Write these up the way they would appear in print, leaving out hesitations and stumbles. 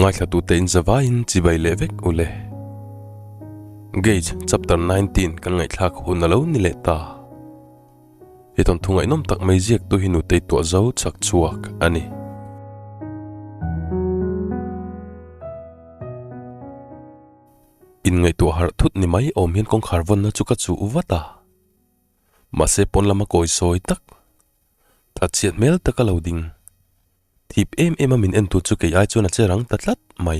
Ngaithlatute in zavaiin chibai leh vek u le. Gauge chapter 19 kan ngaihthlak hun a lo ni leh ta. He thawnthu ngaihnawm tak mai ziaktu hi nutei tuah zo chak chhuak a ni. Inngaihtuah harh thut ni mai awm hian kawngkhar vawnna chu ka chuh vat a. Mahse pawn lama kawi sawi tak, thatchhiat hmel taka lo ding, thip em em a min entu chu kei ai chuan a che rang ta tlat mai.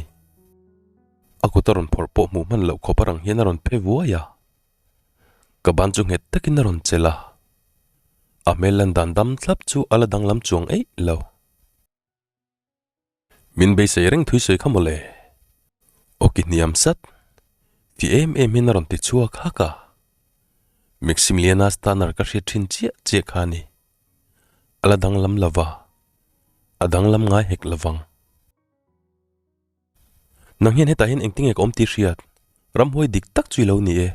A kut a rawn phawrh pawh hmuh hman loh khawp a rang hian a rawn phe vuai a. Ka ban chu nghet takin a rawn chelh a. A hmel lan dan dam thlap chu a la danglam chuang eih lo. Min beisei reng thui sawi kha mawle. Aw ki hniam sat. Ti em em hian a rawn ti chhuak hak a. Maximiliana Stanner ka hriat thin chiah chiah kha a ni. A la danglam lo va, a danglam ngai hek lo vang. Nang hian hetah hian engtinge ka awm tih hriat? Ramhuai dik tak chu i lo ni e.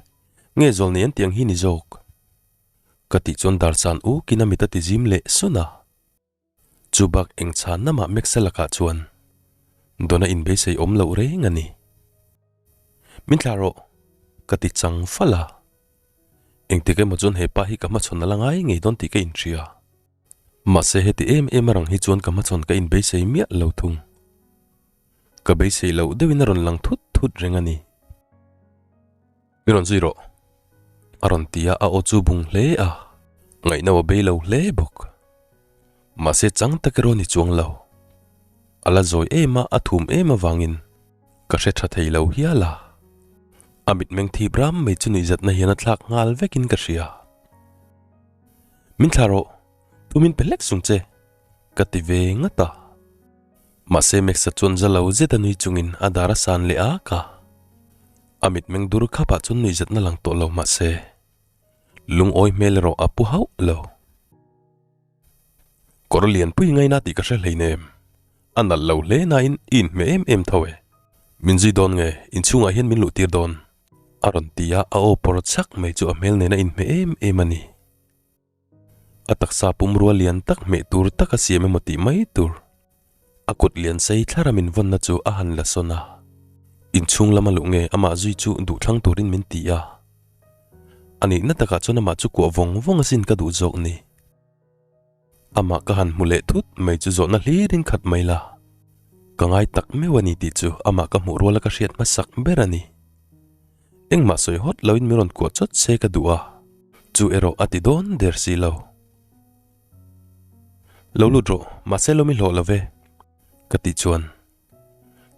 Nge zawl nei an tih ang hi ni zawk? Ka tih chuan darsan ukin a mit a ti zim leh sun a. Chu bak eng chhan namah Max-a lakah chuan Dona inbeisei awm loh reng a ni. Min thlah rawh, ka ti chang fal a. Engtik emaw chuan he pa hi ka hmachhawn a la ngai ngei dawn tih ka inhria. Mahse heti em em a rang hi chuan ka hmachhawn ka inbeisei miah lo thung. Ka beisei loh deuhin a rawn lang thut thut reng a ni. Mi rawn zui rawh, a rawn ti a, a aw chu bung hle a, ngaihno a bei lo hle bawk. Mahse chang tak erawh ni chuang lo. A la zawi em a, a thum em avangin ka hre tha thei lo hial a. A mitmeng thip ram mai chu nuihzatna hian a thlak nghal vekin ka hria. Min thlah rawh, thu min pe hlek sung che, ka ti ve ngat a. Mahse Max-a chuan za lo zet a nui chungin a dar a san leh ak a. A mitmeng dur khapah chuan nuihzatna lang tawh lo mahse lungawi hmel erawh a pu hauh lo. Kawr lianpui ngaina tih ka hre hleinem. A nalh lo hle nain i inhmeh em em tho e. Min zui dawn nge inchhungah hian min luh tir dawn? A rawn ti a, a aw pawr chak mai chu a hmel nen a inhmeh em em a ni. A taksa pumrua lian tak hmeh tur taka siam emaw tih mai tur. A kut lian sei thlara min vawnna chu a han la sawn a. Inchhung lama luh nge amah zui chu duhthlang turin min ti a. A nihna takah chuan amah chu kuah vawng vawng asin ka duh zawk ni. Amah ka han hmu leh thut mai chu zawhna hlirin khat mai la. Ka ngai tak meuh a ni tih chu amah ka hmuh ruala ka hriat hmasak ber a ni. Engmah sawi hawt loin min rawn kuah chawt se ka duh a, chu erawh a ti dawn der si lo. Lo lut rawh, mahse lo mi hlawh lo ve, ka tih chuan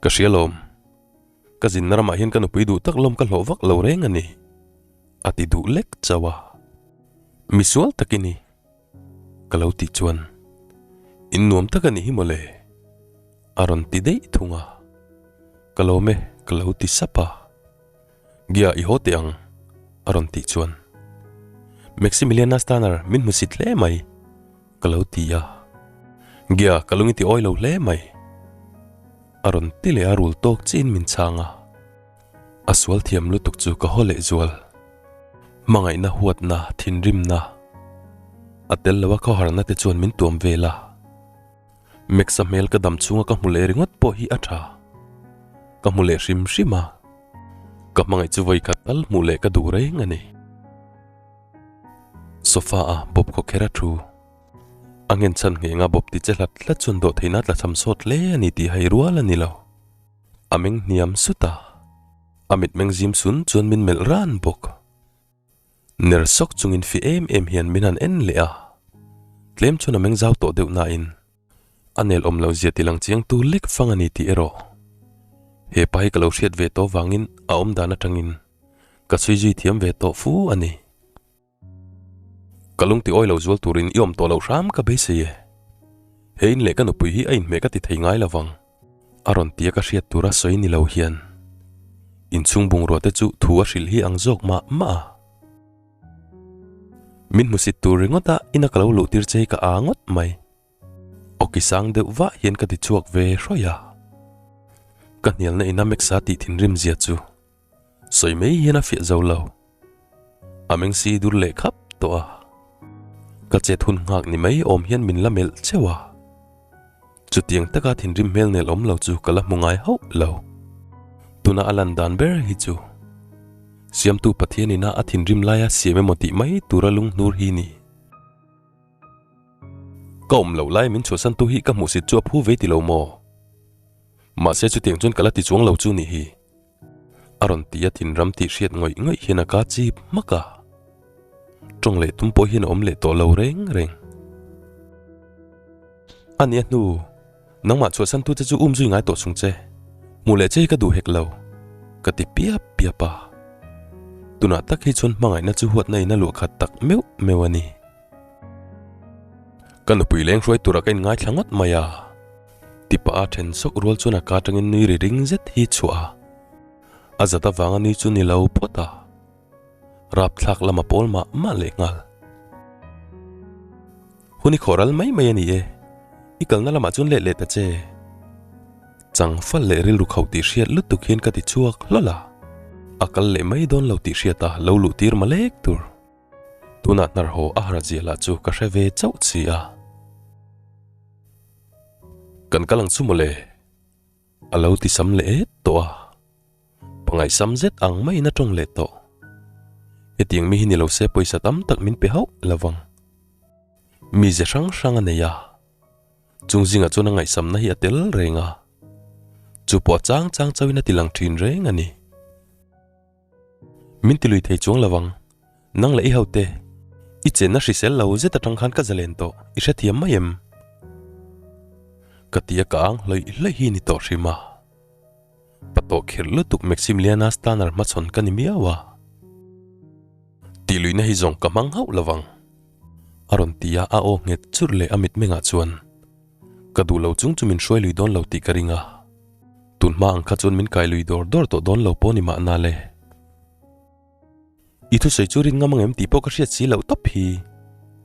ka hria lawm. Ka zinna ramah hian ka nupui duh tak lawm ka hlawh vak lo reng a ni, a ti duh lek chauh a. Misual tak i ni, ka lo tih chuan in nuam tak a nih hi mawle, a rawn ti daih thung a. Ka lawm e, ka lo ti sap a. Gia i haw teh ang, a rawn tih chuan. Maximiliana Stanner min hmu sit hle mai, ka lo ti a. Gia ka lung i ti awi lo hle mai, a rawn ti leh a rul tawk chiin min chhang a. A sual thiam lutuk chu ka haw leh zual. Hmangaihna huatna, thinrimna, a tel lo a khawharna te chuan min tuam vel a. Max-a hmel ka dam chhunga ka hmu leh ringawt pawh hi a tha. Ka hmu leh hrim hrim a, ka hmangaih chu vawi khat tal hmuh leh ka duh reng a ni. Sofa a bawp khaw kher a thu. A nghen chhan nghenga bawp ti che hlat hlat chuan dawh theihna tla cham sawt hle a ni tih hai rual a ni lo. A meng hniam sut a, a mitmeng zim sun chuan min melh ran bawk. Ner sawk chungin fi em em hian min han en leh a, tlem chuan a meng zau tawh deuh nain a nel awm lo zia ti lang chiang tu lek fang a ni tih erawh he pa hi ka lo hriat ve tawh vangin a awm dan atangin ka chhui zui thiam ve tawh fu a ni. Ka lung ti awi lo zual turin i awm tawh loh hram ka beisei e. He in leh ka nupui hi a inhmeh ka ti thei ngai lovang. A rawn tia ka hriat tura sawi ni lo hian inchhung bungrua te chu thu a hrilh hi ang zawk mah mah a. Min hmusit tur ringawt a ina ka lo luh tir che hi ka aa ngawt mai. Awki sang deuh vah hian ka ti chhuak ve hrawih a. Ka hnialna ina Max-a tih thinrim zia chu sawi mai hian a fiah zo lo. A meng si dur leh khap tawh a. Ka chet hun nghak ni mai awm hian min la melh cheuh a. Chutiang taka thinrim hmel nel awm lo chu ka la hmu ngai hauh lo. Tuna a lan dan ber hi chu Siamtu Pathian ina a thinrim laia siam emaw tih mai tura lunghnur hi ni. Ka awm loh lai min chhuahsantu hi ka hmuhsit chu a phu ve ti lo maw? Mahse chutiang chuan ka la ti chuang lo chu nih hi. A rawn ti a thinram tih hriat ngawih ngawih hian a ka chip hmak a. Tawng leh tum pawh hian a awm leh tawh lo reng reng. A nia hnu, nangmah chhuahsantu che chu um zui ngai tawh chung che. Hmuh leh che hi ka duh hek lo, ka ti piap piap a. Tunah tak hi chuan hmangaihna chu huatna in a luah khat tak meuh meuh a ni. Ka nupui leng hruai turah ka inngaithla ngawt mai a. Tipa a then sawk rual chuan a ka atangin nui ri ring zet hi chhuah a. A zat avanga nui chu ni lo phawt a. Rapthlak lama pawl mah mah leh nghal. Hun i khawh ral mai mai a ni e. I kalna lamah chuan let leh ta che. Chang fal leh rilru khauh tih hriat lutuk hian ka ti chhuak hlawl a. A kal leh mai dawn lo tih hriat a lo luh tir malek tur. Tunah hnar haw a har zia lah chu ka hre ve chauh si a. Kan kal ang chu mawle, a lo ti sam leh et tawh a. Pangaihsam zet ang maiin a tawng leh tawh. Hetiang mi hi ni lo se pawisa tam tak min pe hauh lo vang. Mize hrang hrang a nei a, chung zingah chuan a ngaihsamna hi a tel reng a. Chu pawh a chang chang chauhin a ti lang thin reng a ni. Min ti lui thei chuang lo ang. Nang leh i hote, i chenna hrisel lo zet atang khan ka zalen tawh, i hrethiam mai em? Ka ti a ka ang hlawih hlawih hi ni tawh hrim a. Pa tawh khirh lutuk Maximiliana Stanner hmachhawn ka ni miau a. Tih luihna hi zawng ka hmang hauh lo vang. A rawn ti a, a aw nghet churh leh a mitmengah chuan ka duh lo chung chu min hruai lui dawn lo tih ka ring a. Tun hma ang kha chuan min kai lui dawr dawr tawh dawn lo pawh ni mahna le. I thusawi chu rin ngam angem tih pawh ka hriat si loh tawp hi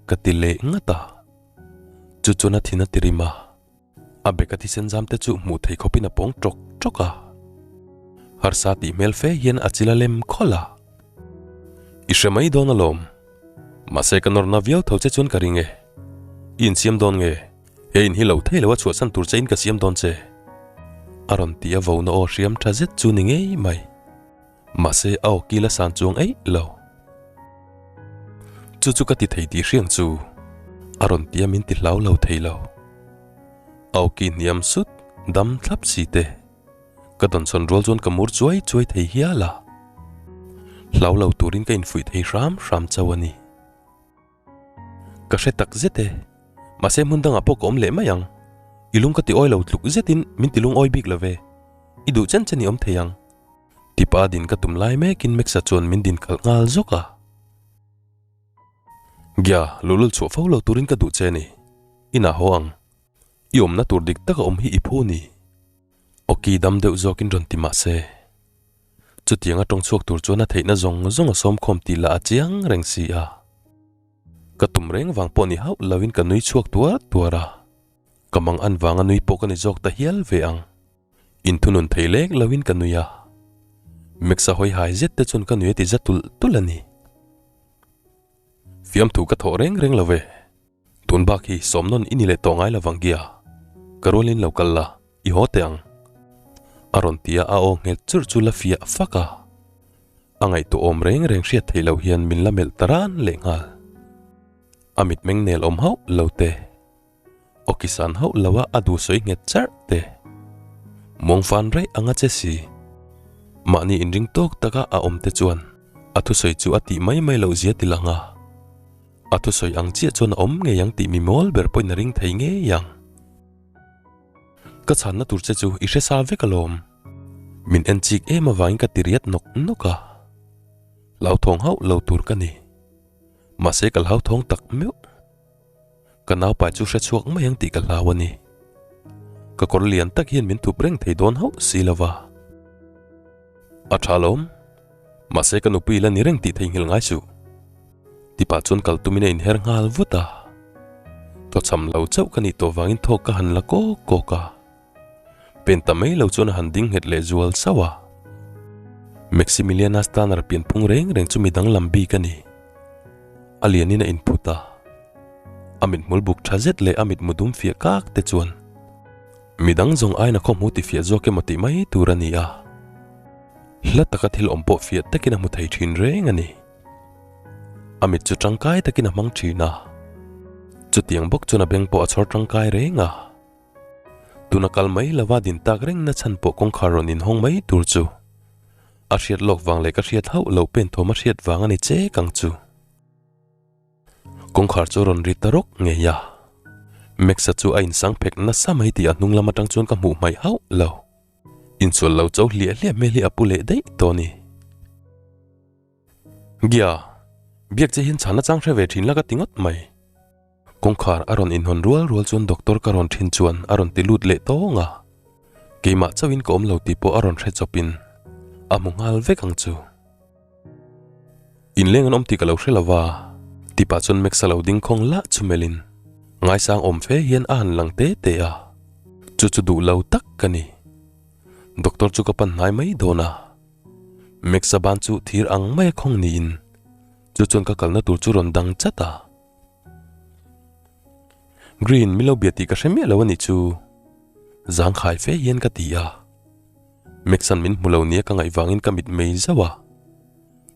ka ti leh ngat a. Chu chuan a thin a ti rim a. A beka thisen zam te chu hmuh thei khawpin a pawng tawk tawk a. Harsa tih hmel fe hian a chil a lem khawlh a. I hre mai dawn alawm. Mahse ka nawrna viau tho che chuan ka ring e. I insiam dawn nge? He in hi lo thei lo a chhuahsan tur che in ka siam dawn che. A rawn ti a vona aw hriam tha zet chu ni ngei mai. Mahse a aw kil a san chuang eih lo. Chu chu ka ti thei tih hriang chu a rawn ti a min ti hlau lo thei lo. A aw ki hniam sut dam thlap si te. Ka dawnsawn rual chuan ka mur chuai chuai thei hial a. Hlau lo turin ka infuih thei hram hram chauh a ni. Ka hre tak zet e. Mahse hmun dangah pawh ka awm leh mai ang. I lung ka ti awi lo tluk zetin min ti lungawi bik lo ve. I duh chen chen i awm thei ang. Tipa din ka tum lai mekin Max-a chuan min din khalh nghal zawk a. Gia, luhlul chhuah fo lo turin ka duh che ni. Inah haw ang. I awmna tur dik taka awm hi i phu ni. Awki dam deuh zawkin rawn ti mahse. Chutianga tawng chhuak tur chuan a theihna zawng zawng a sawmkhawm tih lah a chiang reng si a. Ka tum reng vang pawh ni hauh loin ka nui chhuak tuar tuar a. Ka mang an vanga nui pawh ka ni zawk ta hial ve ang. Inthunun thei lek loin ka nui a. Max-a hawi hai zet te chuan ka nui a ti za tulh tulh a ni. Fiamthu ka thawh reng reng lo ve. Tun bak hi sawmnawn i ni leh tawh ngai lovang gia. Ka rualin lo kal la, i haw teh ang. A rawn ti a, a aw nghet churh chu la fiah fak a. A ngaihtuahawm reng reng hriat theih loh hian min la melh ta ran leh nghal. A mitmeng nel awm hauh lo te. Aw kisan hauh lo a a duh sawi nghet charh te. Muangfan raih anga che si. Mahni inring tawk taka a awm te chuan a thusawi chu a tih mai mai loh zia ti lang a. A thusawi ang chiah chuan a awm ngei ang tih mi mawl ber pawhin a ring thei ngei ang. Ka chhanna tur che chu i hre sa vek alawm. Min en chik em avangin ka ti riat nawk nawk a. Hlauthawng hauh lo tur ka ni. Mahse ka hlauthawng tak meuh. Ka naupai chu hre chhuak mai ang tih ka hlau a ni. Ka kawr lian tak hian min thup reng thei dawn hauh si lo va. A tha alawm. Mahse ka nupui la ni reng tih theihnghilh ngai suh. Tipa chuan kal tumin a inher nghal vut a. Thawchham lo chauh ka nih tawh vangin thawk ka han la kawk kawk a. Pen ta mai lo chuan a han ding nghet leh zual sauh a. Maximiliana Stanner pianphung reng reng chu mi danglam bik a ni. A lianin a inphut a. A mithmul buk tha zet leh a mitmu dum fiah kak te chuan. Midang zawng aiin a khawhmu ti fiah zawk emaw tih mai tur a ni a. Hla taka thil awm pawh fiah takin a hmu thei thin reng a ni. A mit chu tangkai takin a hmang thin a. Chutiang bawk chuan a beng pawh a chhawr tangkai reng a. Tuna kal mai lova din tak reng na chhan pawh kawngkhar rawn inhawng mai tur chu a hriat lawk vang leh ka hriat hauh loh pen thawm a hriat vang a ni chek ang chu. Kawngkhar chu a rawn ri ta rawk ngei a. Max-a chu a insang phek nasa mai tih a hnung lam atang chuan ka hmuh hmaih hauh lo. Insual lo cho hliah hliah hmel hi a pu leh daih tawh a ni. Gia, biak che hian chhana chang hre ve thin la ka ti ngawt mai. Kawngkhar a rawn inhawn rual rual chuan doctor ka rawn thin chuan a rawn ti lut leh tawng a. Keimah chauhin ka awm lo tih pawh a rawn hre chawpin a hmu nghal vek ang chu. Inleng an awm tih ka lo hre lo va, ti pah chuan Max-a lo ding khawng lah chu melhin ngaisang awm fe hian a han lang te te a, chu chu duh lo tak ka ni. Doctor chu ka pan hnai mai dawn a, Max-a ban chu thir ang maia khawng niin chu chuan ka kalna tur chu rawn dang chat a. Green, min lo bia tih ka hre miah lo a nih chu, zangkhai fe hian ka ti a. Max-a'n min hmu lo nia ka ngaih vangin ka mit mei zauh a,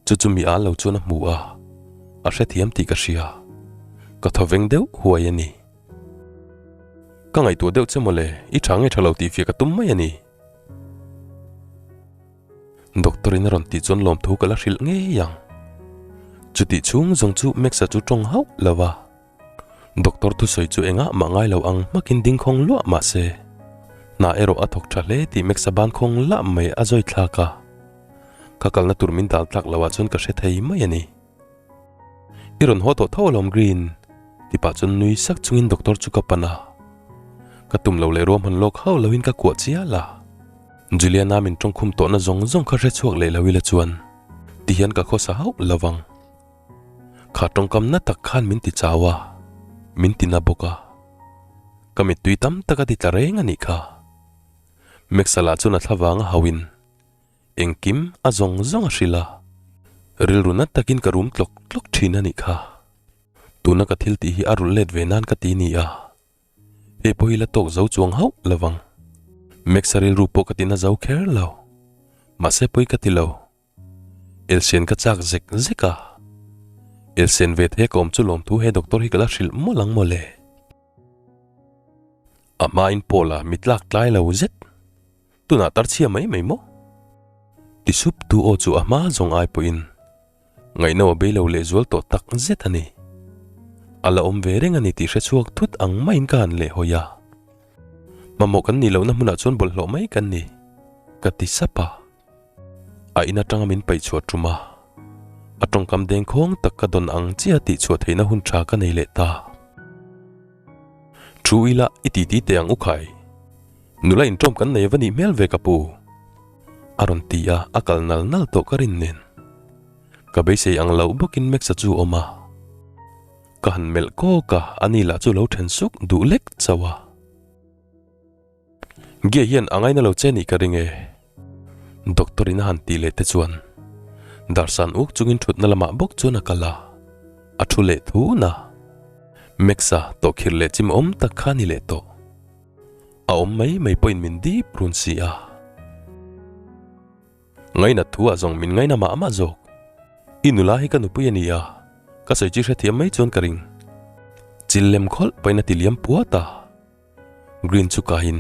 chu chu mi al lo chuan a hmu a, a hrethiam tih ka hria. Ka thawveng deuh huai a ni. Ka ngaihtuah deuh che mawle, i tha nge tha lo tih fiah ka tum mai a ni. Doctor in a rawn tih chuan lawmthu ka la hrilh ngei ang. Chutih chhung zawng chu Max-a chu tawng hauh lo a. Doctor thusawi chu engah mah ngai lo ang hmakin ding khawng luah mah se, hna erawh a thawk tha hle tih Max-a ban khawng lah mai a zawi thlak a. Ka kalna tur min dal tlak loh ah chuan ka hre thei mai a ni. I rawn haw tawh tho alawm Green, ti pah chuan nui sak chungin doctor chu ka pan a. Ka tum lo leh ruahman lawk hauh loin ka kuah chial a. Juliana min tawngkhum tawhna zawng zawng kha hre chhuak leh lo ila chuan tihian ka khawsa hauh lo vang. Kha tawngkam na tak khan min ti chau a, min ti na bawk a. Ka mittui tam tak a ti tla reng a nih kha. Max-a lah chuan a thla vang a hauhin engkim a zawng zawng a hrilh a, rilru na takin ka rum tlawk tlawk thin a nih kha. Tuna ka thil tih hi a rulh let ve nan ka ti ni a, hei pawh hi la tawk zo chuang hauh lo vang. Max-a rilru pawh ka ti na zo kher lo, mahse pawi ka ti lo. Elsen ka chak zek zek a, Elsen ve thei ka awm chu lawmthu he doctor hi ka la hrilh mawlh ang mawle. A hmain Paul-a mi tlak tlai lo zet, tunah tar chhia mai mai maw? Ti sup tu aw chu a hma zawng ai pawhin ngaihno a bei lo lehzual tawh tak zet a ni. A la awm ve reng a ni tih hre chhuak thut ang maiin ka han lehhawi a. Mamawh kan nih lohna hmunah chuan bawlhhlawh mai kan ni, ka ti sap a. A in atanga min paih chhuah tum a, a tawngkam dengkhawng tak ka dawn ang chiah tih chhuah theihna hun tha ka nei leh ta. Thu ila i titi teh ang u khai. Nula inṭawm kan nei a va nih hmel ve ka pu. A rawn ti a, a kal nal nal tawh ka rin nen. Ka beisei ang loh bawkin Max-a chu awm a. Ka han melh kawk a, ani lah chu lo then suk duh lek chauh a. Gia hian a ngaina lo che nih ka ring e. Doctor in a han tih leh te chuan Darsan uk chungin thutna lamah bawk chuan a kal a, a thu leh thun a. Max-a tawhkhirh leh chim awm tak kha a ni leh tawh. A awm mai mai pawhin min dip run si a. Ngainat thu ah zawng min ngaina mah mah zawk. I nula hi ka nupui a ni a, ka sawi chi hrethiam mai chuan ka ring. Chil lem khawlh pahin a ti liam puat a. Green chu kahin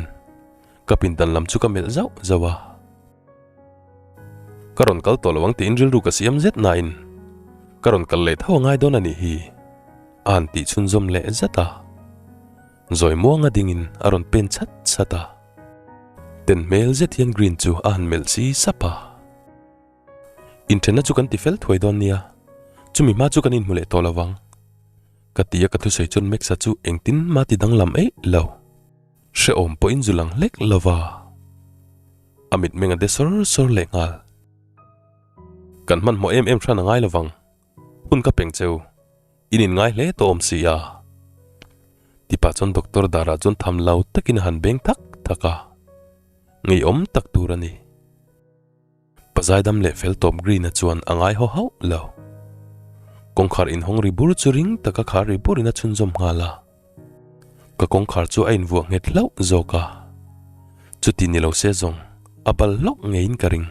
ka pindan lam chu ka melh zauh zauh a. Ka rawn kal tawh lo ang tiin rilru ka siam zet nain ka rawn kal leh tho a ngai dawn a nih hi a han tih chhunzawm leh zat a. Zawi muanga dingin a rawn pen chhat chhat a. Ten hmel zet hian Green chu a han melh si sap a. Inthenna chu kan ti fel thuai dawn nia, chumi hma chu kan inhmu leh tawh lo vang. Ka ti a ka thusawi chuan Max-a chu engtin mah ti danglam eih lo. Hrehawm pawhin zu lang hlek lo va. A mitmeng a de sawr sawr leh nghal. Kan hmanhmawh em em hran a ngai lo vang. Hun ka peng cheu. In inngai hle tawh awm si a. Tipah chuan Doctor Dara chuan tham lo takin a han beng thak thak a. Ngeiawm tak tur a ni. Pazaidam leh fel tawp Green-a chuan a ngai haw hauh lo. Kawngkhar inhawng ri bur chu ring taka khar ri burin a chhunzawm nghal a. Ka kawngkhar chu a invuah nghet hlauh zawk a. Chuti ni lo se zawng a bal hlawk ngeiin ka ring.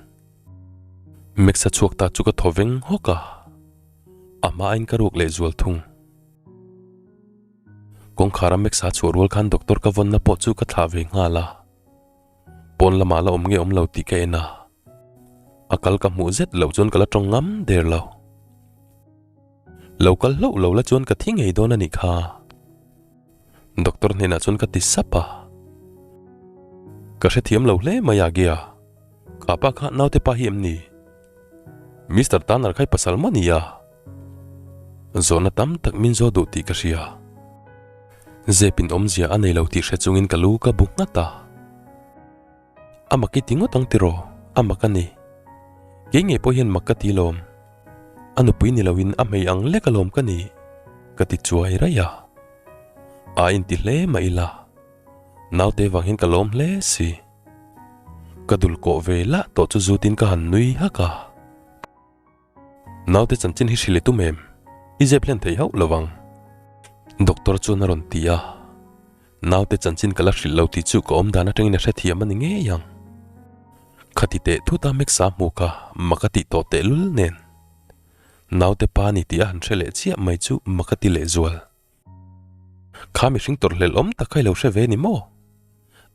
Max a chhuak ta chu ka thaw veng hawk a, a hma aiin ka ruak leh zual thung. Kawngkhar a Max a chhuah rual khan doctor ka vawnna pawh chu ka thlah ve nghal a. Pawn lamah la awm nge awm lo tih ka en a, a kal ka hmuh zet loh chuan ka la tawng ngam der lo. Lo kal hlauh lo la chuan ka thi ngei dawn a nih kha. Doctor hnenah chuan ka ti sap a. Ka hrethiam lo hle mai a Gia. Kha pa kha naute pa hi em ni? Mister Tanner kha i pasal maw ni a? Zawhna tam tak min zawh duh tih ka hria. Zep in awmzia a nei lo tih hre chungin ka lu ka bu nghat a. A mak i ti ngawt ang tiraw? A mak a ni. Kei ngei pawh hian mak ka ti lawm. A nupui ni loin a hmei ang lek alawm ka ni, ka ti chuai raih a. A inti hle mah ila. Naute vang hian ka lawm hle si. Ka dul kawh ve lah tawh chu zutin ka han nui hak a. Naute chanchin hi hrilh i tum em? I zep hlen thei hauh lovang. Doctor chuan a rawn ti a. Naute chanchin ka la hrilh lo tih chu ka awm dan atangin a hrethiam a ni ngei ang. Khati teh thut a Max-a hmu kha mak a tih tawh tehlul nen. Naute pa ni tih a han hre leh chiah mai chu mak a ti lehzual. Kha mihring tawrhhlelh awm tak kha i lo hre ve ni maw?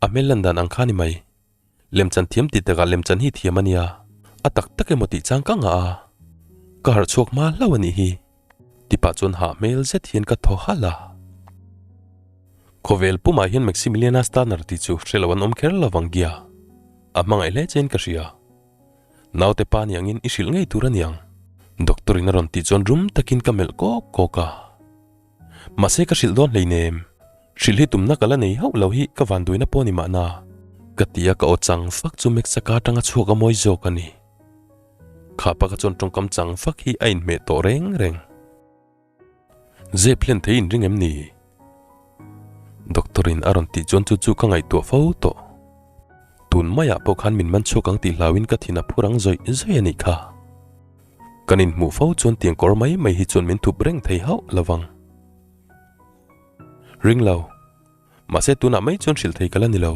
A hmel lan dan ang kha ni mai. Lemchan thiam tih takah lemchan hi thiam a nia, a tak tak emaw tih chang ka ngah a, ka harh chhuak hma hlauh a nih hi. Tipah chuan hah hmel zet hian ka thaw halh a. Khawvel pumah hian Maximiliana Stanner tih chu hre lo an awm kher lo vang gia, a hmangaih hle chein ka hria. Naute pa ni angin i hrilh ngei tur a niang. Doctor in a rawn tih chuan rum takin ka melh kawk kawk a. Mahse ka hrilh dawn hleinem. Hrilh hi tumna ka la nei hauh lo hi ka vanduaina pawh ni mahna. Ka ti a ka aw chang fak chu Meksaka atanga chhuak a mawi zawk a ni. Kha pa ka chuan tawngkam chang fak hi a inhmeh tawh reng reng. Zep hlen thei inring em ni? Doctor in a rawn tih chuan chu chu ka ngaihtuah fo tawh. Tun maiah pawh khan min man chhuak ang tih hlauhin ka thin a phur ang zawih zawih a nih kha. Kan inhmuh fo chuan tiang kawr mai mai hi chuan min thup reng thei hauh lovang. Ring lo. Mahse tunah mai chuan hrilh thei ka la ni lo.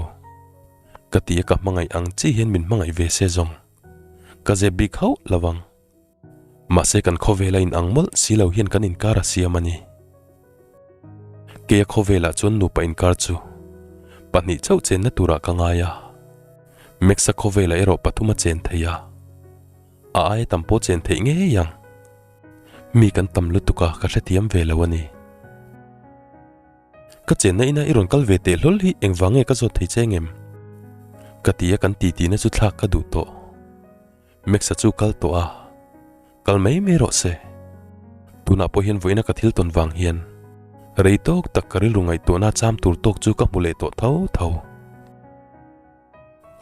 Ka ti a ka hmangaih ang chi hian min hmangaih ve se zawng. Ka zep bik hauh lovang. Mahse kan khawvela in ang mawlh si lo hian kan inkar a siam a ni. Keia khawvelah chuan nupa inkar chu pahnih chauh chenna turah ka ngai a. Max-a khawvelah erawh pathum a chen thei a. A aia tam pawh chen theih ngei ang. Mi kan tam lutuk a, ka hrethiam ve lo a ni. Ka chenna ina i rawn kal ve teh hlawl hi engvang nge ka zawt thei che ngem? Ka ti a kan titi na chu thlak ka duh tawh. Max-a chu kal tawh a, kal mai mai rawh se. Tunah pawh hian vawiina ka thil tawn vang hian rei tawk tak ka rilru ngaihtuahna cham tur tawk chu ka hmu leh tawh tho tho.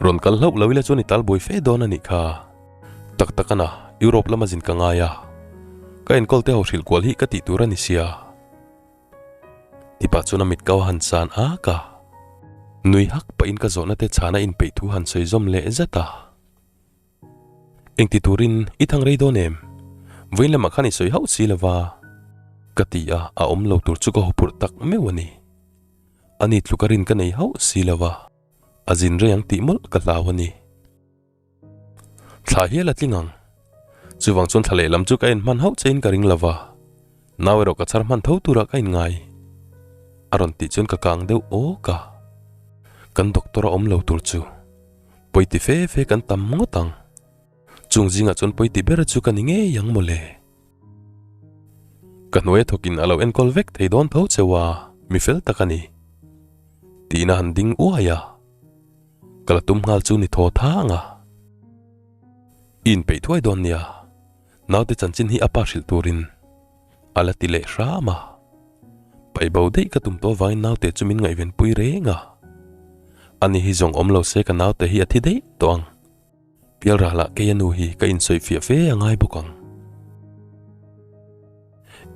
Rawn kal hlauh lo ila chuan i tal buai fe dawn a nih kha. Tak tak ana, Europe lama zin ka ngai a. Ka enkawl te ho hrilh kual hi ka tih tur a ni sia. Tipah chuan a mit kau a han san ak a. Nui hak pahin ka zawhna te chhana inpeih thu han sawi zawm leh zat a. Engti turin i thang rei dawn em? Vawiin lamah khan i sawi hauh si lova. Ka ti a, a awm lo tur chu ka huphurh tak meuh a ni. Ani tluka rin ka nei hauh si lova. A zin rei ang tih mawlh ka hlau a ni. Thla hial a tling ang. Chuvang chuan thla lehlam chu ka en hman hauh chein ka ring lova. Nau erawh ka chhar hman tho turah ka inngai. A rawn tih chuan ka kang deuh awk a. Kan doctor a awm lo tur chu pawi ti fe fe kan tam ngawt ang. Chung zingah chuan pawi ti ber chu ka ni ngei ang mawle. Ka hnuaia thawkin a lo enkawl vek thei dawn tho cheu a, mi fel tak a ni. Tiin a han ding uai a, ka la tum nghal chu ni thaw thang a. I inpeih thuai dawn nia, naute chanchin hi a pa hrilh turin a la ti leh hram a. Paih bo daih ka tum tawh avangin naute chu min ngaihvenpui reng a. Ani hi zawng awm lo se ka naute hi a thi daih tawh ang. Pialralah kei a nu hi ka insawi fiah fe a ngai bawk ang.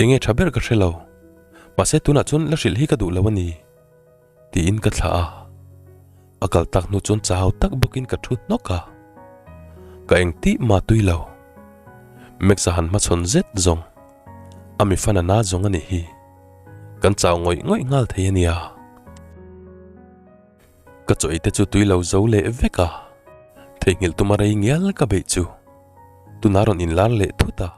Enge tha ber ka hre lo, mahse tunah chuan la hrilh hi ka duh lo a ni, tiin ka thlah a. A kal tak hnu chuan chau tak bawkin ka thu hnawk a. Ka engtih mah tui lo. Max-a han hmachhawn zet zawng, a mi fan a na zawng a nih hi. Kan chau ngawih ngawih nghal thei a nia. Ka chaw ei te chu tui lo zo leh vek a, theihnghilh tuma rei ngial ka beih chu tunah rawn inlar leh thut a,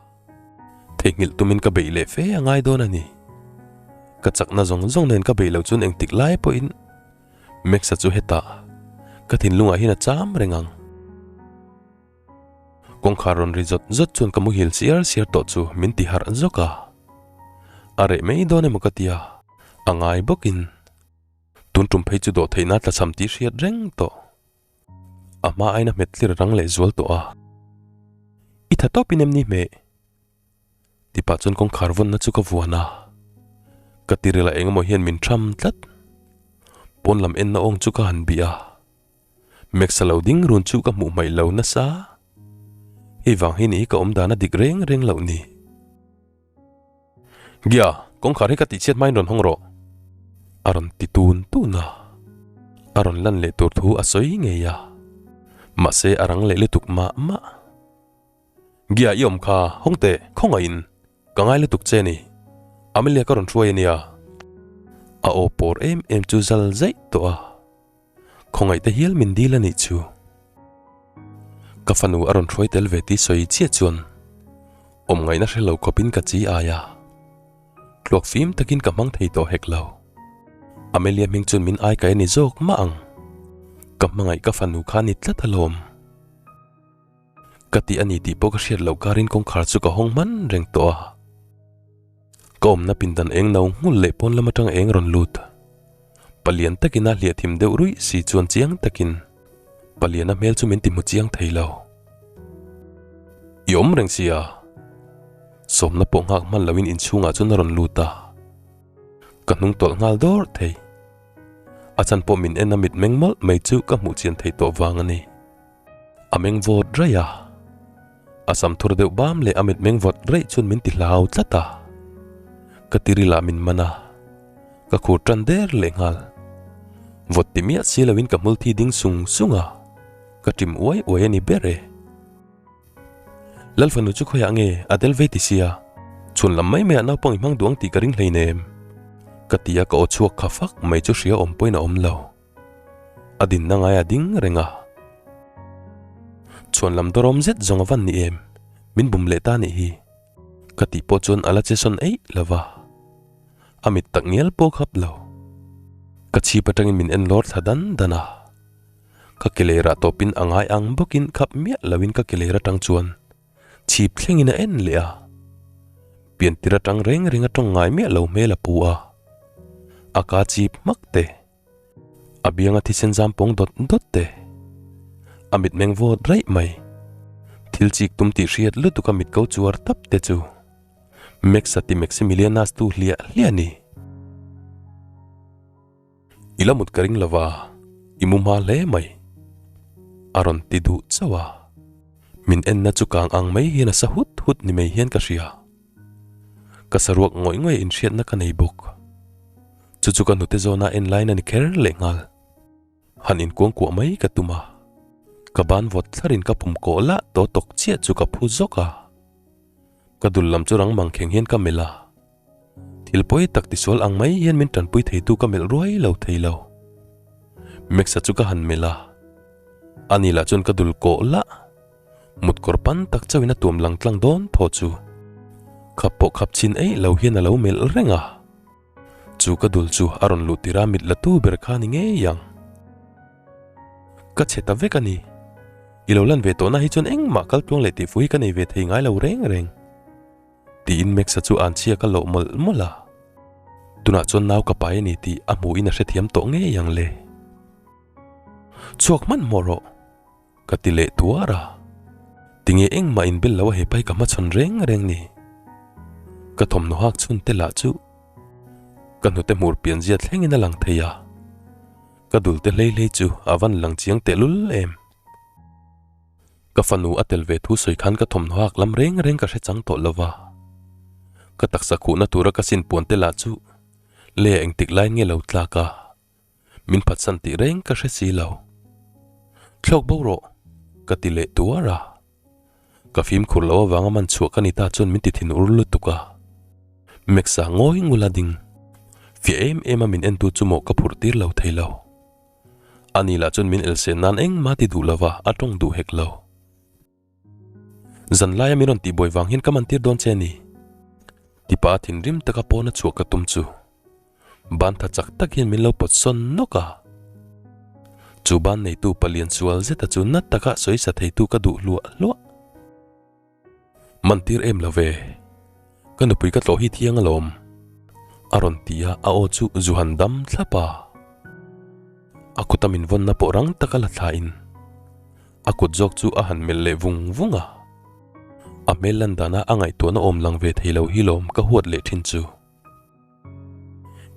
theihnghilh tumin ka beih leh fe a ngai dawn a ni. Ka chakna zawng zawng nen ka beih loh chuan engtik lai pawhin Max-a chu hetah ka thinlungah hian a cham reng ang. Kawngkhar rawn ri zawt zawt chuan ka muhil siar siar tawh chu min ti harh zawk a. A reh mai dawn emaw ka ti a, a ngai bawkin tun tum phei chu dawh theihna tla cham tih hriat reng tawh. A hma aina hmet tlir rang leh zual tawh a. I tha tawpin em ni hmeh? Tipah chuan kawngkhar vawnna chu ka vuan a, ka tiril ah engemaw hian min tham tlat. Pawn lam enna awng chu ka han bih a. Max-a lo ding run chu ka hmuh hmaih lo nasa. Hei vang hi ni ka awm dan a dik reng reng loh ni. Gia, kawngkhar hi ka tihchhiat hmain rawn hawng rawh. A rawn ti tun tun a. A rawn lan leh tur thu a sawi ngei a. Mahse a rang leh lutuk mah mah. Gia i awm kha, hawng teh, khawngaihin ka ngai lutuk che ni. Amelia ka rawn hruai a nia. A aw pawr em em chu zal zaih tawh a. Khawngaihte hial min dil a nih chu. Ka fanu a rawn hruai tel ve tih sawi chiah chuan awm ngaihna hre lo khawpin ka chi ai a. Tluak fim takin ka hmang thei tawh hek lo. Amelia hming chuan min ai kai a ni zawk mah ang. Ka hmangaih ka fanu kha a ni tlat alawm. Ka tih a ni tih pawh ka hriat loh karin kawngkhar chu ka hawng hman reng tawh a. Ka awmna pindan eng no nghul leh pawn lam atang eng rawn lut. Palian takin a hliah thim deuh ruih si chuan chiang takin Paliana hmel chu min ti hmu chiang thei lo. I awm reng sia. Sawmna pawh nghak hman loin inchhungah chuan a rawn lut a. Ka hnung tawlh nghal dawrh thei. A chan pawh min en a mitmeng mawlh mai chu ka hmuh chian thei tawh vang a ni. A meng vawt raih a, a sam thur deuh bam leh a mit meng vawt raih chuan min ti hlau tlat a. Ka tiril ah min man a, ka khur tan der leh nghal. Vawt ti miah si loin ka hmul thi ding sung sung a, ka ṭim uai uai a ni ber e. Lalfanu chu khawiah nge a tel vei ti sia, chhun lam mai maiah naupang i hmang duh ang tih ka ring hleinem. Ka ti a ka aw chhuak kha fak mai chu hria awm pawhin a awm lo. A dinna ngai a ding reng a. Chhuan lam dawrawm zet zawng a van ni em? Min bum leh ta nih hi. Ka tih pawh chuan a la che sawn eih lo va. A mit tak ngial pawh khap lo. Ka chhip atangin min en lawr thla dan dan a. Ka ke lerah tawpin a ngai ang bawkin khap miah loin ka ke ler atang chuan chhip thlengin a en leh a. Piantir atang reng reng a tawng ngai miah lo hmel a pu a. A ka chip hmak te. A bianga thisen zam pawng dawt dawt te. A mitmeng vawt raih mai. Thil chik tum tih hriat lutuk a mit ko chuar tap te chu. Max-a ti Maximilianas tu hliah hliah a ni. I la mut ka ring lova, i mu hma hle mai. A rawn ti duh chauh a. Min enna chu kang ang mai hian a sa hut hut ni mai hian ka hria. Ka saruak ngawih ngawih inhriatna ka nei bawk. Chu chu ka hnute zawna en lain a ni kher leh nghal. Han inkuangkuah mai ka tum a. Ka ban vawt thlarin ka pum kawh lah tawh tawk chiah chu ka phu zawk a. Ka dul lam chu rang mangkheng hian ka melh a. Thil pawi tak tisual ang mai hian min tanpui theitu ka melh ruai lo thei lo. Max-a chu ka han melh a. Ani lah chuan ka dul kawh lah. Mut kawr pan tak chauhin a tuam lang tlang dawn thaw chu. Khap pawh khap chhin eih lo hian a lo melh reng a. Chu ka dul chu a rawn luh tirh a mit la tu ber kha ni ngei ang. Ka chhe ta vek a ni. I lo lan ve tawhna hi chuan engmah kal tluang leh tihfu hi ka nei ve thei ngai lo reng reng. Tiin Max-a chu an chhia ka loh mawlh mawlh a. Tunah chuan nau ka pai a ni tih a hmuhin a hrethiam tawh ngei ang le. Chhuak hmanhmawh rawh. Ka ti leh tuar a, tinge engmah in bel lo a hepa hi ka hmachhawn reng reng ni. Ka thawmhnaw hak chhun te lah chu ka hnute hmur pian zia thlengin a lang thei a, ka dul te hlei hlei chu a van lang chiang tehlul em. Ka fanu a tel ve thu sawi khan ka thawmhnaw hak lam reng reng ka hre chang tawh lo va, ka taksa khuhna tura ka sin puan te lah chu lei ah engtik laiin nge lo tlak a. Min phatsan tih reng ka hre si lo. Thlawk bo rawh, ka ti leh tuar a. Ka fimkhur loh avanga man chhuah ka ni ta chuan min ti thin ur lutuk a. Max-a ngawi ngul a ding. Fiah em em a min entu chu mawh ka phurh tir lo thei lo. Ani lah chuan min elsen nan engmah ti duh lova a tawng duh hek lo. Zan laia min rawn tihbuai vang hian ka man tir dawn che a ni. Tipa a thinrim taka pawna chhuah ka tum chu ban tha chak tak hian min lo pawt sawn nawk a. Chu ban neitu palian sual zeta chu na taka sawisa theitu ka duh hluah hluah. Man tir em lo ve. Ka nupui ka tlawh hi thiang alawm. A rawn ti a, a aw chu zu han dam thlap a. A kuta min vawnna pawh rang taka la thlain a kut zawk chu a han melh leh vung vung a. A hmel lan dana a ngaihtuahna awm lang ve thei lo hi lawm ka huat leh thin chu.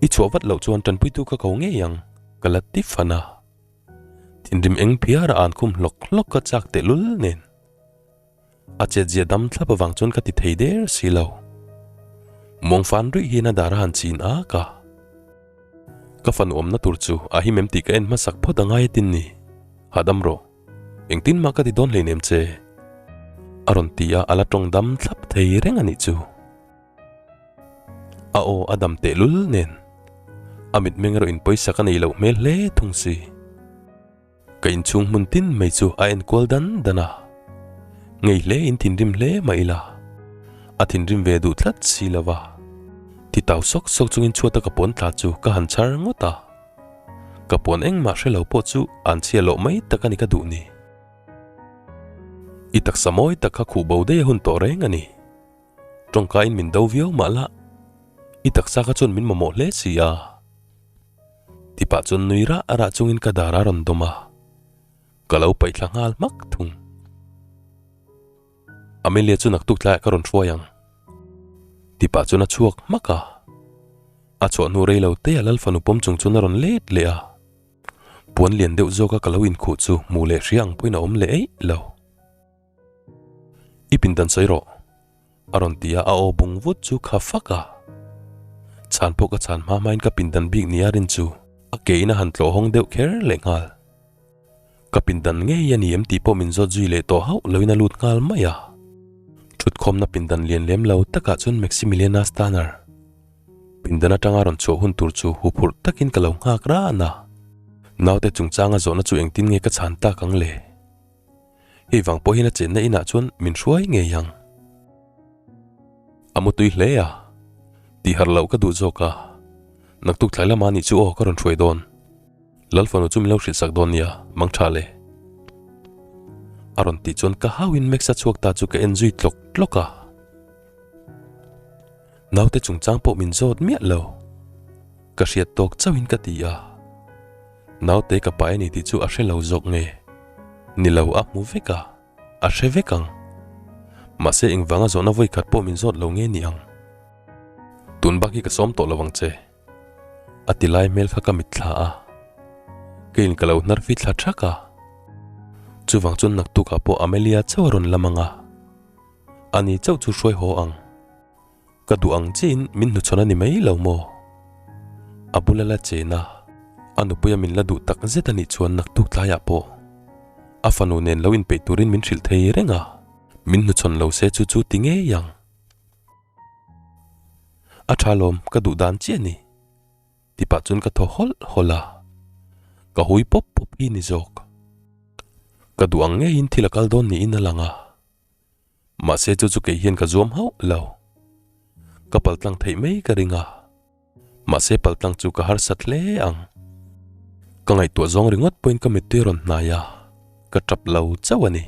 I chhuah vat loh chuan tanpuitu ka ko ngei ang, ka la ti fan a. Thinrim eng phiara an khum hlawk hlawk ka chak tehlul nen. A chetzia dam thlap avang chuan ka ti thei der si lo. Muangfan ruih hian a dar a han chin ak a. Ka fanu awmna tur chu a him em tih ka en hmasak phawt a ngai atin ni. Hahdam rawh. Engtin mah ka ti dawn hleinem che. A rawn ti a, a la tawng dam thlap thei reng a nih chu. A aw a dam tehlul nen. A mitmeng erawh in pawisa ka nei loh hmel hle thung si. Ka inchhung hmun tin mai chu a enkual dan dan a, ngei hle in thinrim hle mah ila, a thinrim ve duh tlat si lo va. Ti tau sawk sawk chungin chhuata ka puan tla chu ka han chhar ngawt a, ka puan engmah hre lo pawh chu an chhia loh mai tak a ni ka duh ni. I taksa mawi tak kha khuh bo daih a hun tawh reng a ni. Tawngkain min do viau mah la, i taksa kha chuan min mamawh hle si a. Tipah chuan nui rah rah chungin ka dar a rawn dawm a, ka lo paih thla nghal hmak thung. Amelia chu naktuk tlaiah ka rawn hruai ang. Tipah chuan a chhuak hmak a, a chhuah hnu rei lo te a lal fanu pawm chung chuan a rawn let leh a. Puan lian deuh zawka ka lo inkhuh chu hmu leh hria ang pawhin a awm leh eih lo. I pindan sawi rawh. A rawn ti a, a aw bung vut chu kha fak a. Chhan pawh ka chhan hma hmain ka pindan bik nia rin chu a ke in a han tlawh hawng deuh kher leh nghal. Ka pindan ngei a ni em tih pawh min zawt zui leh tawh hauh loin a lut nghal mai a. Thutkhawmna pindan lian lem lo takah chuan Maximiliana Stanner pindan atanga rawn chhuah hun tur chu huphurh takin ka lo nghak ran a. Naute chungchanga zawhna chu engtin nge ka chhan tak ang le? Hei vang pawh hian a chenna inah chuan min hruai ngei ang. A mutui hle a, tih harh loh ka duh zawk a, naktuk tlai lama nih chu aw ka rawn hruai dawn. Lalfanu chu min lo hrilh sak dawn nia, mang tha le. A rawn tih chuan ka hauin Max a chhuak ta chu ka en zui tlawk tlawk a. Naute chungchang pawh min zawt miah lo. Ka hriat tawk chauhin ka ti a. Naute ka pai a ni tih chu a hre lo zawk nge? Ni lo a hmu vek a, a hre vek ang. Mahse engvanga zawhna vawi khat pawh min zawt lo nge ni ang? Tun bak hi ka sawm tawh lo ang che. A ti lai hmel kha ka mitthla a, keiin ka lo hnar fi thla thak a. Chuvang chuan naktukah pawh Amelia chauh a rawn lam ang a, ani chauh chu hruai haw ang. Ka duh ang chiin min hnuchhawn a ni mai lo maw? A bula la chen a, a nupuia min la duh tak zet a nih chuan naktuk tlaiah pawh a fanu nen lo inpeih turin min hrilh thei reng a, min hnuchhawn lo se chu chu ti ngei ang. A tha lawm, ka duh dan chiah a ni. Tipah chuan ka thaw hawlh hawlh a, ka hui pawp pawp hi ni zawk. Ka duh ang ngeiin thil a kal dawn niin a lang a. Mahse chu chu kei hian ka zuam hauh lo. Ka paltlang theih mai ka ring a. Mahse paltlang chu ka harsat hle ang. Ka ngaihtuah zawng ringawt pawhin ka mittui a rawn hnai a, ka tap lo chauh a ni.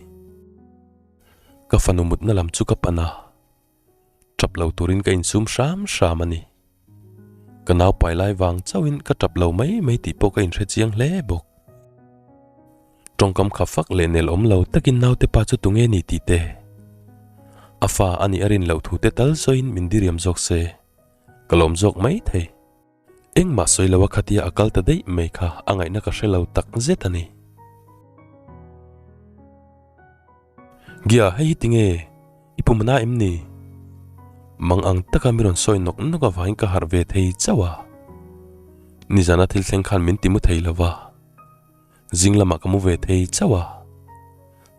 Ka fanu mutna lam chu ka pan a, tap lo turin ka insum hram hram a ni. Ka nau pai lai vang chauhin ka tap lo mai mai tih pawh ka inhre chiang hle bawk. Tawngkam kha fak leh nel awm lo takin naute pa chu tunge ni tih te, a fa a nih a rin loh thu te tal sawiin min diriam zawk se, ka lawm zawk mai thei. Engmah sawi lo a khatia a kal ta daih mai kha a ngaihna ka hre lo tak zet a ni. Gia, hei hi tinge? I pum na em ni? Mang ang taka mi rawn sawi nawk nawk avangin ka harh ve thei chauh a. Nizana thil thleng khan min ti mu thei lo va. Zing lamah ka mu ve thei chauh a,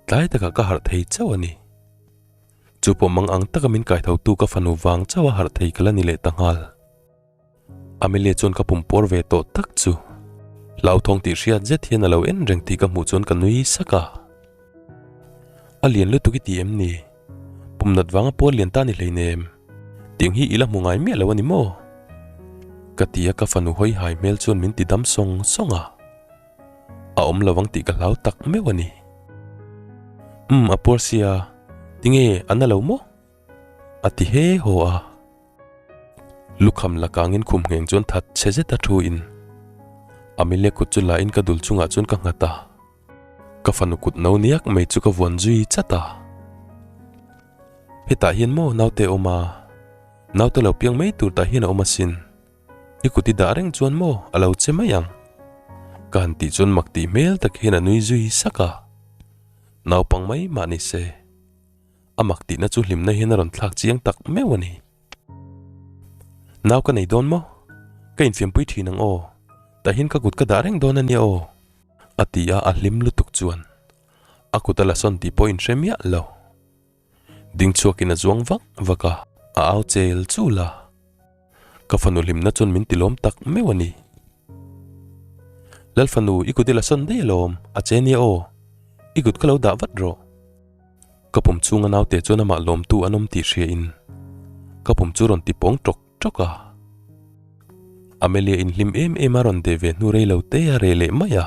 tlai takah ka harh thei chauh a ni. Chu pawh mang ang taka min kaithotu ka fanu vang chauh a harh thei ka la ni leh ta nghal. Amelia chuan ka pum puar ve tawh tak chu. Hlauthawng tih hriat zet hian a lo en reng tih ka hmuh chuan ka nui sak a. A lian lutuk i ti em ni? Pum nat vanga puar lian ta ni hleinem. Tiang hi i la hmu ngai miah lo a ni maw? Ka ti a ka fanu hawi hai hmel chuan min ti dam sawng sawng a. A awm lo ang tih ka hlau tak meuh a ni. Umm a puar sia, tinge a na lo maw? A ti he haw a. Lukham la kangin khum ngheng chuan that chhe zet a thu in Amelia kut chu la in ka dul chungah chuan ka nghat a. Ka fanu kut no niak mai chu ka vuan zui chat a. Hetah hian maw naute a awm a, naute lo piang mai tur tah hian a awm asin. I kut i dah reng chuan maw a lo che mai ang. Ka han tih chuan mak tih hmel tak hian a nui zui sak a. Naupang mai mah ni se. A mak tihna chu hlimna hian a rawn thlak chiang tak meuh a ni. Nau ka nei dawn maw? Ka infiampui thin ang aw. Tah hian ka kut ka dah reng dawn a nia aw. A ti a, a hlim lutuk chuan a kut a la sawn tih pawh inhre miah lo. Ding chhuakin a zuang vak vak a, a au chel chul a. Ka fanu hlimna chuan min tilawm tak meuh a ni. Lal fanu, i kut i la sawn daih alawm, a che nia aw. I kut ka lo dah vat rawh. Ka pum chhunga naute chuan amah lawmtu an awm tih hriain ka pum chu rawn ti pawng tawk tawk a. Amelia in hlim em em a rawn deh ve hnu rei lo te a reh leh mai a.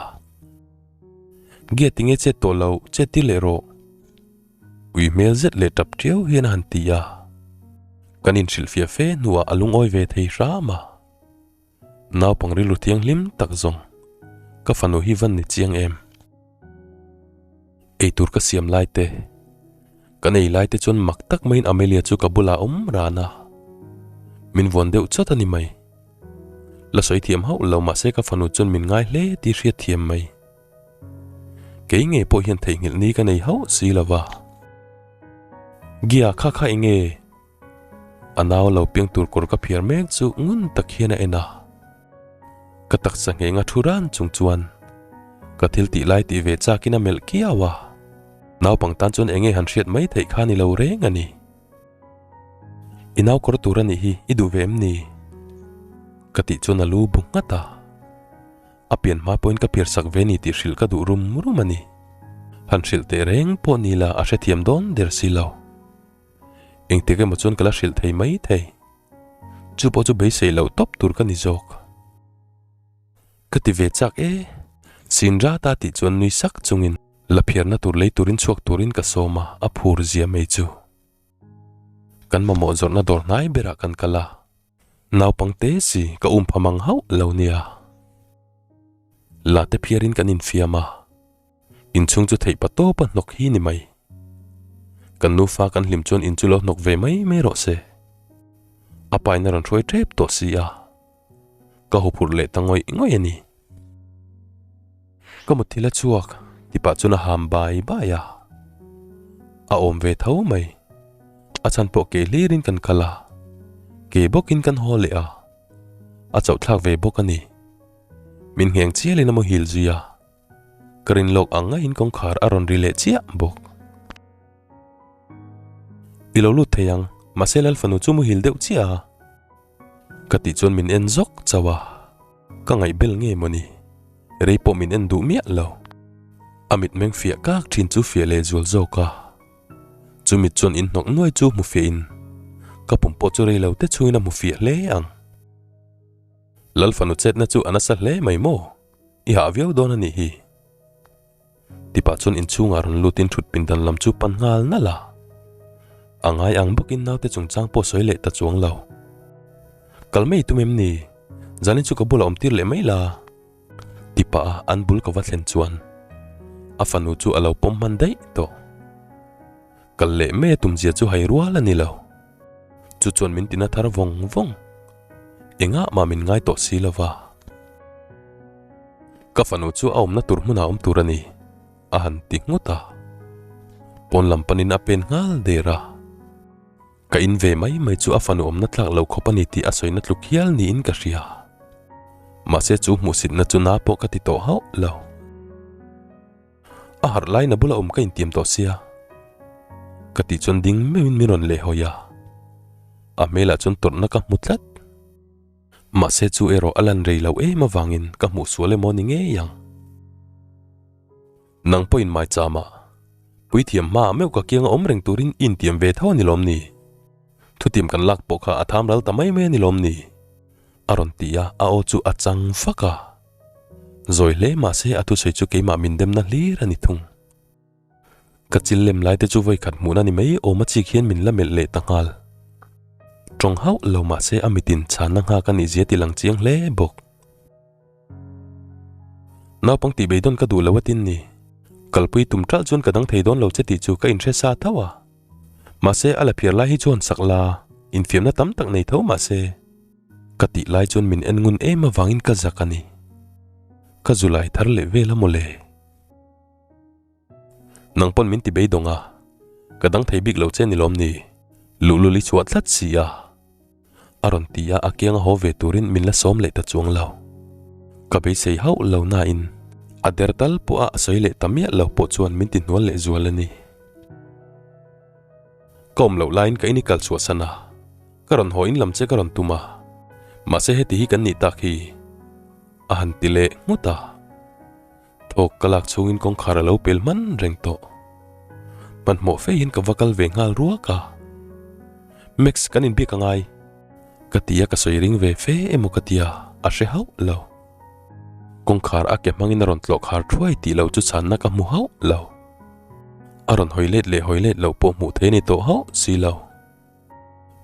Gia tinge chet tawh lo, chet tir leh rawh. Ui hmel zet leh tap tiau hian a han ti a. Kan inhrilhfiah fe hnuah a lungawi ve thei hram a. Naupang rilru thianghlim tak zawng ka fanu hi van ni chiang em? Eitur ka siam lai te, kan ei lai te chuan mak tak maiin Amelia chu ka bulah awm ran a, min vuan deuh chawt a ni mai. La sawi thiam hauh lo mahse ka fanu chuan min ngai hle tih hriat thiam mai. Kei ngei pawh hian theihnghilh ni ka nei hauh si lo va. Gia kha kha eng nge? A nau lo piang tur kawr ka phiar mek chu ngun tak hian a en a. Ka taksa ngheng a thu ran chung chuan ka thil tih lai tih ve chakin a melh kiau a. Naupang tan chuan enge han hriat mai theih kha ni lo reng a ni. I nau kawr tur a nih hi i duh ve em ni? Ka tih chuan a lu bu nghat a. A pian hma pawhin ka phiar sak ve ni tih hrilh ka duh rum rum a ni. Han hrilh teh reng pawh ni la a hrethiam dawn der si lo. Engtik emaw chuan ka la hrilh thei mai thei. Chu pawh chu beisei loh tawp tur ka ni zawk. Ka ti ve chak e. Sin rat a tih chuan nui sak chungin la phiarna tur lei turin chhuak turin ka sawm a, a phur zia mai chu. Kan mamawh zawrhna dawr hnai berah kan kal a. Naupang te si ka um pha mang hauh lo nia. La te phiarin kan infiam a. Inchhung chu theih pa tawp a hnawk hi ni mai. Kan nufa kan hlim chuan in chu lo hnawk ve mai mai rawh se. A pa in a rawn hruai tep tawh si a. Ka huphurh leh ta ngawih ngawih a ni. Ka mutthil a chhuak ti pah chuan a ham bai bai a. A awm ve tho mai. A chhan pawh ke hlirin kan kal a. Ke bawkin kan haw leh a. A chauhthlak ve bawk a ni. Min ngheng chialin a muhil zui a. Ka rin lawk ang ngaiin kawngkhar a rawn ri leh chiah bawk. I lo lut thei ang, mahse Lal fanu chu muhil deuh chiah a. Ka tih chuan min en zawk chauh a, ka ngaihbel nge mawni, rei pawh min en duh miah lo. A mitmeng fiah kak thin chu fiah leh zual zawk a, chu mit chuan in hnawk nuai chu hmu fiahin ka pum pawh chu rei lo te chungin a hmu fiah hle ang. Lal fanu chetna chu a nasa hle mai maw? I hah viau dawn a nih hi. Tipah chuan inchhungah rawn lutin thut pindan lam chu pan nghal nalh a. A ngai ang bawkin naute chungchang pawh sawi leh ta chuang lo. Kal mai tum em ni? Zanin chu ka bulah awm tir leh mai la. Tipah a an bul ka va thlen chuan a fanu chu a lo pawm hman daih tawh. Kal leh mai a tumzia chu hai rual a ni lo. Chu chuan min tina thar vawng vawng. Engah mah min ngai tawh si lova. Ka fanu chu a awmna tur hmunah awm tur a ni, a han ti nghut a. Pawn lam panin a pen nghal der a. Ka in ve mai mai chu a fanu awmna tlak lo khawp a ni tih a sawina tluk hial niin ka hria. Mahse chu hmuhsitna chu na pawh ka ti tawh hauh lo. A harh laiin a bula awm ka intiam tawh sia. Ka tih chuan ding meuhin min rawn lehhawi a. A hmelah chuan tawrhna ka hmu tlat. Mahse chu erawh a lan rei loh em avangin ka hmuh sual emaw ni ngei ang. Nang pawhin maichama puithiam hmaah meuh ka kianga awm reng turin i intiam ve tho a ni lawm ni? Thutiam kan lak pawh kha a tham ral ta mai mai a ni lawm ni? A rawn ti a, a aw chu a chang fak a. Zawi hle mahse a thusawi chu keimah min demna hlir a ni thung. Ka chil lem lai te chu vawi khat hmuhna ni mai awm a chik hian min la melh leh ta nghal. Tawng hauh lo mahse a mitin chhanna nghak a nih zia ti lang chiang hle bawk. Naupang tih beidawn ka duh lo atin ni. Kalpui tum ṭalh chuan ka dang thei dawn lo che tih chu ka inhre sa tho a. Mahse a la phiar lai hi chuan sak la, infiamna tam tak nei tho mahse. Ka tih lai chuan min en ngun em avangin ka zak a ni. Ka zu lai thar leh vel a mawle. Nang pawn min ti beidawng a, ka dang thei bik lo che ni lawm ni? Luhlul i chhuah tlat si a. A rawn ti a, a kianga haw ve turin min la sawm leh ta chuang lo. Ka beisei hauh lo nain a der tal pawh a a sawi leh ta miah lo pawh chuan min ti hnual leh zual a ni. Ka awm loh laiin ka in i kal chhuah san a, ka rawn haw in lam che ka rawn tum a, mahse heti hi kan nih tak hi a han ti leh nghut a. Thawk ka lak chhungin kawngkhar a lo pel hman reng tawh. Hmanhmawh fe hian ka va kal ve nghal ruak a. Max kan inbiak a ngai. Ka ti a ka sawi ring ve fe emaw ka tia a hre hauh lo. Kawngkhar a ke hmangin a rawn tlawh khar thuai tih lo chu chhanna ka hmu hauh lo. A rawn hawi let leh hawi let loh pawh hmuh theih a ni tawh hauh si lo.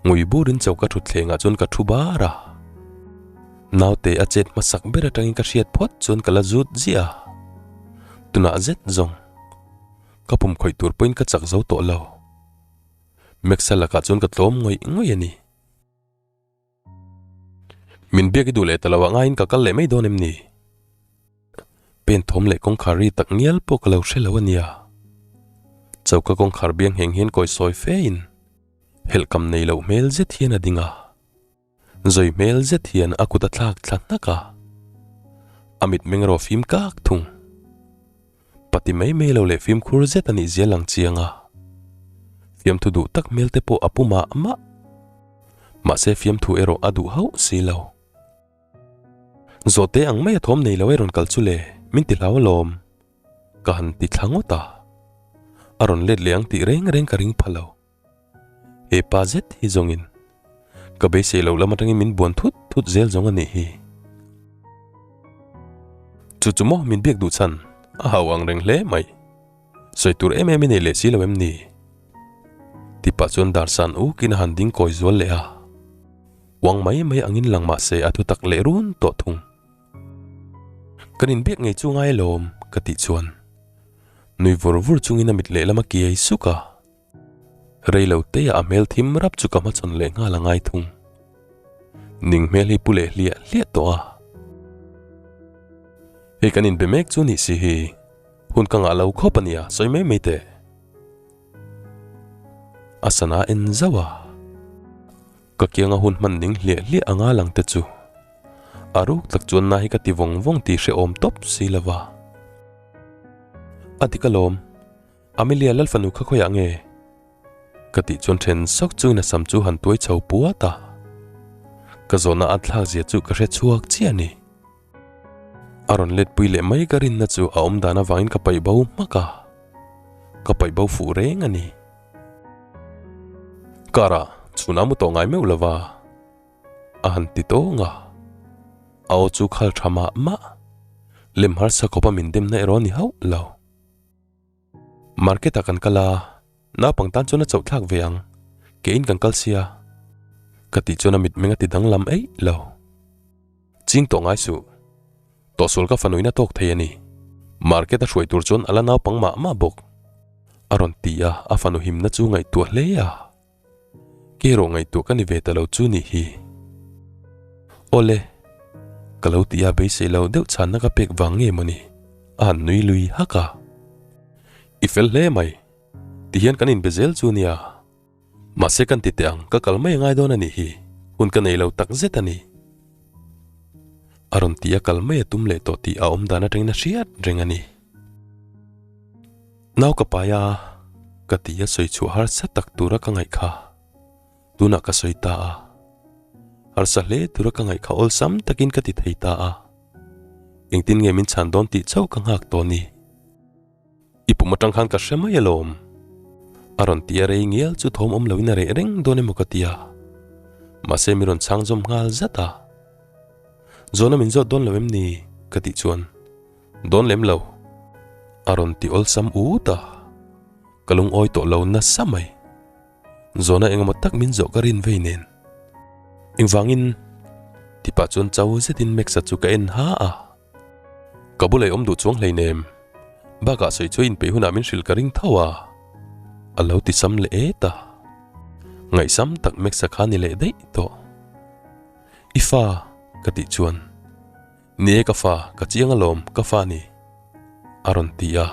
Ngui burin choka thutthlengah chuan ka thu bar a. Naute a chet hmasak ber atangin ka hriat phawt chuan ka la zut ziah a. Tunah zet zawng ka pum khawih tur pawhin ka chak zo tawh lo. Max-a lakah chuan ka tlawm ngawih ngawih a ni. Min biak i duh leh ta lo ah ngaiin ka kal leh mai dawn em ni? Pen thawm leh kawngkhar ri tak ngial pawh ka lo hre lo a nia. Choka kawngkhar biang ngheng hian kawi sawi fe in helhkam nei loh hmel zet hian a ding a. Zawi hmel zet hian a kut a thlak thla hnak a. A mitmeng erawh fim kak thung. Pati mai mai lo leh fimkhur zet a nih zia lang chiang a. Fiamthu duh tak hmel te pawh a pu mah mah. Mahse fiamthu erawh a duh hauh si lo. Zawhte ang mai a thawm nei lo e rawn kal chu le, min ti hlau alawm. Ka han ti thla ngawt a. A rawn let leh ang tih reng reng ka ring pha lo. He pa zet hi zawngin ka beisei loh lam atangin min buan thut thut zel zawng a nih hi. Chu chu maw min biak duh chhan a hau ang reng hle mai. Sawi tur em em i nei leh si lo em ni? Ti pah chuan dar san ukin a han ding kawi zual leh a. Uang mai mai angin lang mah se a thutak leh run tawh thung. Kan inbiak ngei chu ngai alawm ka tih chuan nui vur vur chungin a mit lehlam a kiai suk a. Rei lo te ah a hmel thim rap chu ka hmachhawn leh nghal a ngai thung. Ning hmel hi pu leh hliah hliah tawh a. Hei kan inbe mek chu nih si hi. Hun ka ngah lo khawp a nia, sawi mai mai teh. A sana en zauh a. Ka kianga hun hman ning hliah hliah anga lang te chu. A ruk tak chuan na hi ka ti vawng vawng tih hrehawm tawp si lova. A dik alawm. Amelia Lalfanu kha khawiah nge? Ka tih chuan then sawk chungin a sam chu han tuai chho puat a. Ka zawhna a thlak zia chu ka hre chhuak chiah a ni. A rawn let pui leh mai ka rinna chu a awm dan avangin ka paih bo hmak a. Ka paih bo fuh reng a ni. Car ah chhun a mu tawh ngai meuh lova a han ti tawng a. A aw chu khal tha mah mah. Lem harsa khawpa min demna erawh a ni hauh lo. Market ah kan kal a, naupang tan chuan a chauh thlak ve ang, keiin kan kal sia. Ka tih chuan a mitmeng a ti danglam eih lo. Ching tawh ngai suh. Tawhsual ka fanuin a tawk thei a ni. Market a hruai tur chuan a la naupang mah mah bawk. A rawn ti a, a fanu himna chu ngaihtuah hle a. Ke erawh ngaihtuah ka ni ve ta lo chu nih hi. Awle, ka lo ti a beisei lo deuh chhanna ka pek vang nge mawni? A han nui lui hak a. I fel hle mai, tihian kan inbe zel chu nia. Mahse kan ti teh ang, ka kal mai angai dawn a nih hi, hun ka nei lo tak zet a ni. A rawn ti a kal mai a tum leh tawh tih a awm dan atangin a hriat reng a ni. Nau ka pai a, ka ti a sawi chhuah harsa tak tura ka ngaih kha. Tunah ka sawi ta a. Harsa hle tura ka ngaih kha awlsam takin ka ti thei ta a. Engtin nge min chhan dawn tih chauh ka nghak tawh ni. I pum atang khan ka hre mai alawm. A rawn ti a rei ngial chu thawm awm loin a reh reng dawn emaw ka ti a. Mahse mi rawn chhang zawm nghal zat a. Zawhna min zawt dawn lo em ni? ka tih chuan dawn lem lo. A rawn ti awlsam ut a. Ka lungawi tawh lo nasa mai. Zawhna engemaw tak min zawh ka rin vei nen. Engvangin? Ti pah chuan chau zetin Max-a chu ka en ha a. Ka bula i awm duh chuang hleinem. Bakah sawi chu a inpeih hunah min hrilh ka ring tho a. A lo ti sam leh et a. Ngaihsam tak Max-a kha ni leh daih tawh. I fa? ka tih chuan. Ni e ka fa, ka chiang alawm, ka fa ni. A rawn ti a.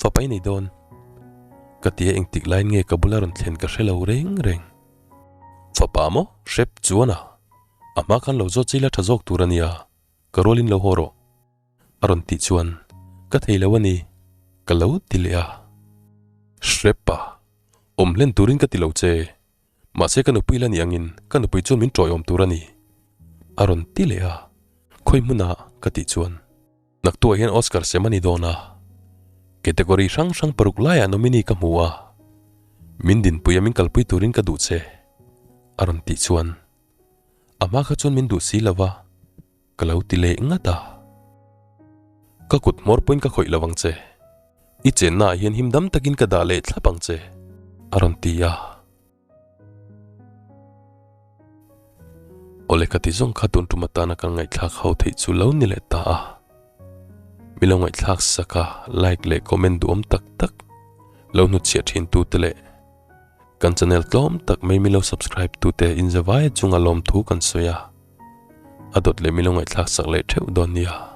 Fa pai nei dawn. Ka ti a engtik laiin nge ka bula rawn thlen ka hre lo reng reng. Fapa maw? Hrep chuan a. A hma khan lo zawt chila tha zawk tur a nia. Ka rualin lo haw rawh. A rawn tih chuan ka thei lo a ni, ka lo ti leh a. Hrep a. Awm hlen turin ka ti lo che. Mahse ka nupui la ni angin ka nupui chuan min tawiawm tur a ni. A rawn ti leh a. Khawi hmunah ka tih chuan naktuah hian Oscar sem a ni dawn a. Category hrang hrang paruk laiah nominee ka hmu a. Min dinpui a min kalpui turin ka duh che. A rawn tih chuan a hma kha chuan min duh si lo va ka lo ti leh ngat a. Ka kut hmawr pawhin ka khawih lo ang che. I chennaah hian him dam takin ka dah leh thlap ang che, a rawn ti a. Awle ka ti zawng kha tun tum atana kan ngaihthlak ho theih chu lo ni leh ta a. Mi lo ngaihthlak sak a, like leh comment duhawm tak tak lo hnutchhiah thin tute leh kan channel tlawm tak mai mi lo subscribe tute inzavaia chunga lawmthu kan sawi a. A dawt leh mi lo ngaihthlak sak leh theuh dawn nia.